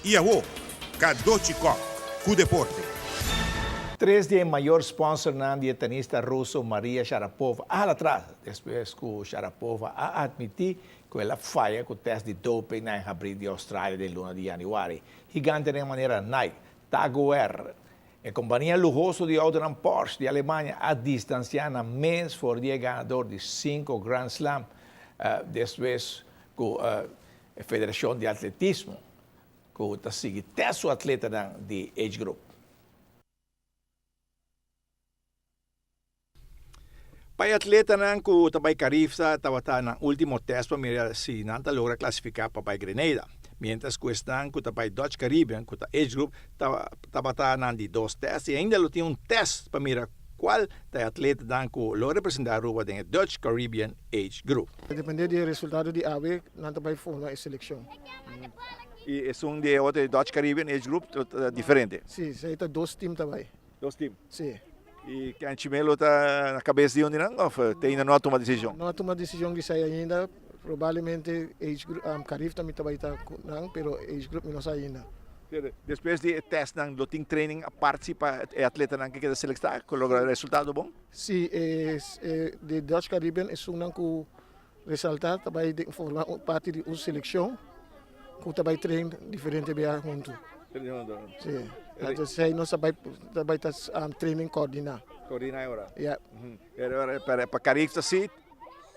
I awo, Cadochi Kock ku deporte. Tres di e mayor sponsornan di e tenista ruso Maria Sharapova a hala tras despues ku Sharapova a admití ku el a faya ku tèst di doping na e habrí di Australia den luna di yanüari. Gigantenan manera Nike, Tag Heuer, e kompania luhoso di outonan Porsche di Alemania a distansiá nan mes for di e ganador di sinku Grand Slam despues ku E federashon di atletismo ku ta sigui tèst su atletanan di age group. Pa e atletanan ku ta bai Carifta tabata nan último tèst pa mira si nan ta logra klasifiká pa bai Grenada, miéntras ku esnan ku ta bai Dutch Caribbean ku ta age group tabata nan di dos tèst i ainda lo tin un tèst pa mira kual ta e atletanan ku lo representá Aruba den e Dutch Caribbean Age Group. Depende di e resultado di awe nan ta bai forma e selekshon. I esun di e otro e Dutch Caribbean Age Group ta diferente? Si, esei ta dos team ta bai. Dos team? Si. I Ken Chimelo ta na kabes di un di nan of te ainda no a tuma desishon? No a tuma desishon di esei ainda, probablemente Age Group, Carib tambe ta bai ta ku nan pero Age Group mi no sa ainda. Despues di e testnan lo tin training apart si pa e atletanan ke keda selektá ku logra resultado bon? Si e di Dutch Caribbean esunnan ku resaltá ta bai den forma parti di un selekshon ku ta bai train diferente bia huntu. Si, entonces nos ta bai ta bai ta training koordiná. Koordiná e ora? Ya. Pero pa Carifta si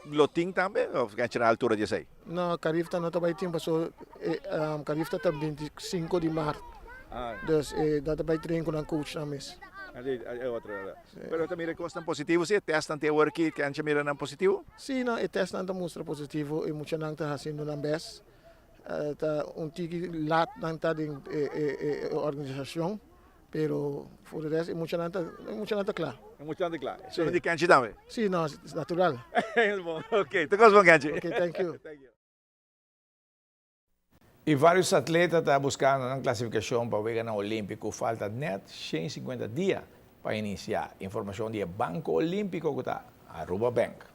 lo tin tambe òf ta na altura di esei? No, Carifta no ta bai tin pasobra Carifta ta 25 di mart. Dus nan ta bai train ku nan coachnan mes. Pero ta mira e kosnan positivo si? E testnan te awor aki ke ancha mira nan positivo? Si, no, e testnan ta mustra positivo e muchanan ta hasiendo nan bes. Ta un tiki lat nan ta den e organisashon, pero for de rest e muchanan ta e muchanan ta kla. E muchanan ta kla. Si. Esun di Kenchi tambe? Si, no, natural. Ok, ta kos bon Kenchi. Ok, thank you. E varios atleta ta buscando nan clasificacion pa Weganan Olimpico. Falta net 150 dia pa inicia. Informacion di e Banco Olimpico cu ta Aruba Bank.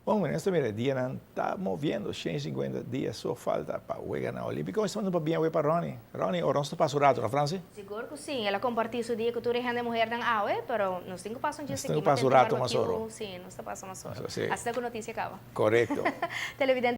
Bon, minister mira e dianan ta moviendo, 150 dia so falta pa Weganan Olimpico. Estamos pa bien we pa Ronnie. Ronnie, ora nos ta pasa un rato, no Franci? Sigur cu si. El a comparti su dia cu tur e hende muhernan awe, pero nos tin cu pasa un Nos djis tin aki. cu pasa un rato mas oro. Si, nos ta pasa mas oro. Si. Asina cu noticia caba. Corecto. Televidente.